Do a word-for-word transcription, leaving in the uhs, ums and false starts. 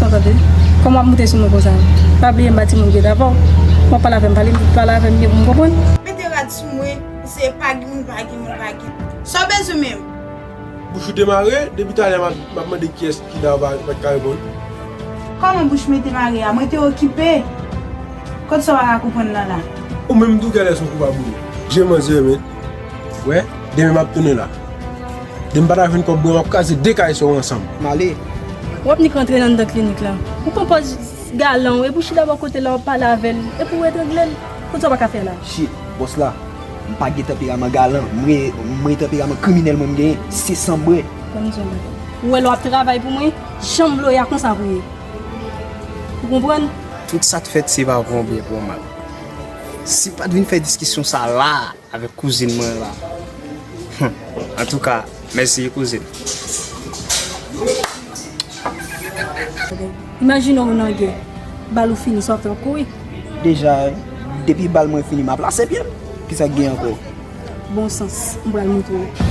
Tande, kòman w ap moute sou mwen konsa? Pa bliye m pa timoun vre, dakò? W ap pale avè m, pale, pale avè m byen pou m konprann. Mete rad sou mwen, se pa gen moun, pa gen moun, pa gen. Sa w bezwen menm? Bouch ou te mare, depi talè m ap, m ap mande kiyès ki la, ou pa, ou pa t ka reponn. Kòman bouch mwen te mare a? Mwen te okipe. Kot sa w pa ka konprann nan la? Ou menm tou genlè se yon koupab ou ye. Je manzè men. Wè, demen m ap tounen la. Demen m pa ta jwenn kòb mwen, m ap kraze de kay sa w ansanm. M ale. W ap nik rantre anndan klinik la. Ou pran pòz galan w, epi w chita bò kote la, w ap pale avè l, epi w etrangle l. Kot sa w pa ka fè la? Shit, bòs la. M pa gen tanperaman galan, m re-, m re tanperaman kriminèl mwen m genyen, se san m bwè. Ban m di w yon bagay. Ou wè lè w ap travay pou mwen, janm loya konsa pou ye. Ou konprann? Tout sa k fèt se pa pou yon byen, pou yon mal. Si m pa t vin fè diskisyon sa la avèk kouzin mwen la. Antouka, mèsi kouzin. Imajine w nan gè, bal ou fini, sa w ap fè, w ap kouri? Deja, depi bal mwen fini, m ap lase pye m. Kisa k gen ankò? Bon sans, m pral montre w.